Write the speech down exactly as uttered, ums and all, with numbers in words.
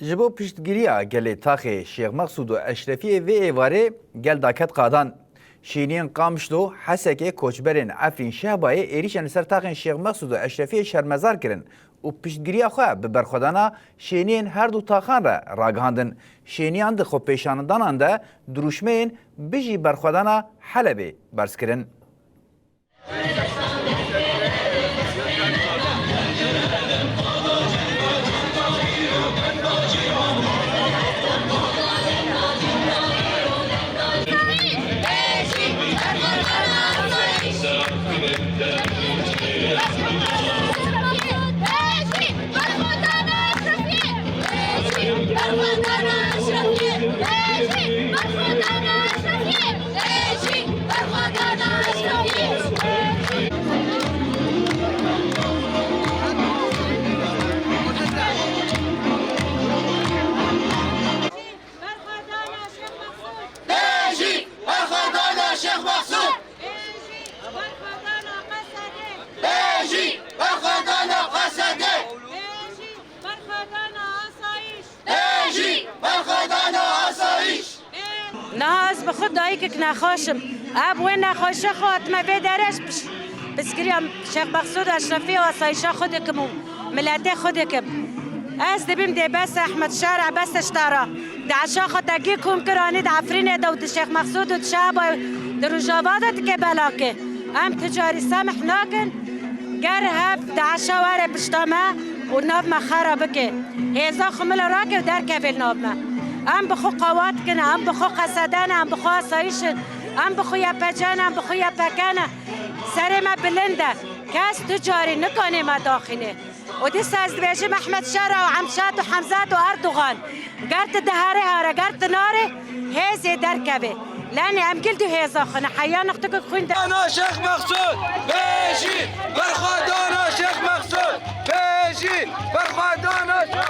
Ji bo piştgiriya gelê taxê Şêx Meqsûd û Eşrefiyê vê êvarê gel daket qadan. Şêniyên Qamişlo, Hesekê, koçberên Efrîn Şehbayê êrîşên li ser taxên Şêx Meqsûd û Eşrefiyê şermezar kirin û piştgiriya xwe bi berxwedana şêniyên her du taxan re ragihandin. Şêniyan di xwepêşandanan de dirûşmeyên Bijî Berxwedana Helebê berz kirin. Berxwedana Şêx Mexsûd! Bêjî! Berxwedana Şêx Mexsûd! Bêjî! Berxwedana Qesedê! Bêjî! Berxwedana Qesedê! Bêjî! Berxwedana asayîş! Bêjî! Berxwedana asayîş! Niha ez bi xwe dayikek nexweş im. Ev wê nexweşiya xwe hatime vê derê, ez piş-, piskiriya Şêx Mexsûd Eşrefî û asayîşa xwe dikim û miletê xwe dikim. Ez dibim dê bes e, Ehmed Şer e, bes e ji te re. Di eşa xwe tekî kom kir, anî di Efrînê de û di Şêx Mexsûd û di Şehba, di Rojava de dike belakê. Em tu carî semih nakin. Ger hev DAIŞa were pişta me û nav me xera bike, hêza xwe mila rake û derkeve li nav me. Em bi xwe qewat kin, em bi xwe qesede ne, em bi xwe asayîş in, em bi xwe YPJ ne, em bi xwe YPG ne. Serê me bilind e. Kes tu carî nikane me daxîne. Û dîsa ez dibêjim Ehmed Şera û Emşat û Hemzat û Erdogan. Ger tu diherê here, ger tu narê, hêzê derkevê. Lenê em gil du hêza xwe ne, heya nixtikek xwîn de. Ana Şêx Mexsûd, bêjî! Berxwedana Şêx Mexsûd, bêjî! Berxwedana Şêx